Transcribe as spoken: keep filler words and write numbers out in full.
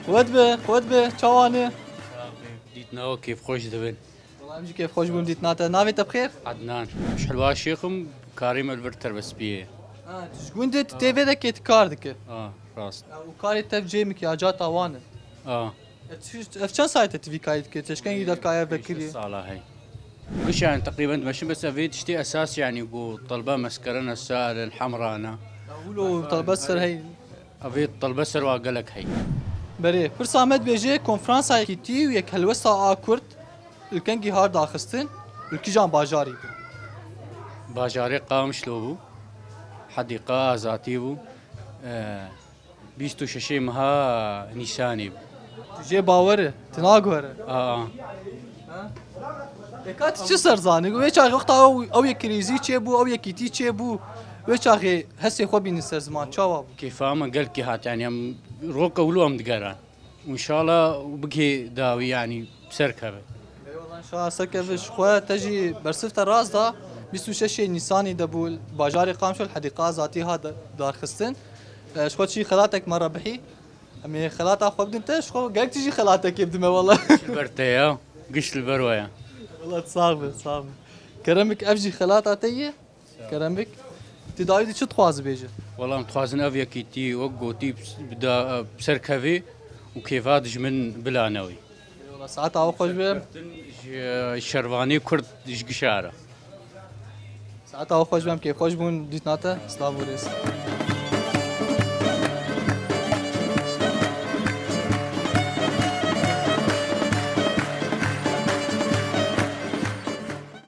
Xwet be, xwet be, çawa ne? Dîtina we kêfxweş dibin. Wala em jî kêfxweş bûn dîtina te. Navê te bi xêr? Ednan. Ji Hilwa Şêx im, karê me li vir terbestbiyê. Ha, tu ji gund e, tu tê vê de kê tu kar dike. A, rast. Ya, û karê te cê mik ya, cata wan e. A. E, tu, ev çend sayete tu vî karî dike, çeşkengî de kaya vekiriye. Sala hey. Giş yani teqrîben dimeşin, bes ev ê tiştê esas yani ku telbe meskerene, salen, hemrana. Ya, wilo telbe ser hey. Ev ê telbe ser wa gelek hey. Berê, pirsa me dibêje, konferansayekî tî û yek helwesta a Kurd li kengî har daxistin, li kijan bajarî bû? Bajarê Qamişlo bû. Hedîqa Azatî bû. E, bîst û şeşê meha Nîsanê bû. Tu jê bawer e, tu naguhere. A, a. Eka tu çi ser zanî? Wê çaxê wexta ew, ew yek krîzî çêbû, ew yekîtî çêbû. Wê çaxê hesê xwe bînin ser ziman, çawa bû? Kêfa min gelkî hat, yani em roke wilo em digeran. Înşallah bigê dawî, yani ser keve. Eyvallah, înşallah ser keve. Ji xwe te jî bersiv te rast da. Bîst û şeşê Nîsanî de bû bajarê Qamşol, Hedîqa Azatî hat da-, darxistin. E, ji xwe çi xelatek me re bihî. Em ê xelata xwe bidin te, ji xwe gerek tu jî xelatekê bidime wala. Li ber te ya, giş li ber we ya. Wala sax be, sax be. Keremik, ev jî xelata te ye. Keremik. Tu dawî de çi dixwazi bêje? Wala em dixwazin ev yekîtî wek gotî bi da-, bi ser kevê û kêfa dijmin bila newî. Eyvallah, saeta we xweş be. Ji şervanê Kurd ji gişara. Saeta we xweş be, em kêfxweş bûn dîtina te. Silav û rêz.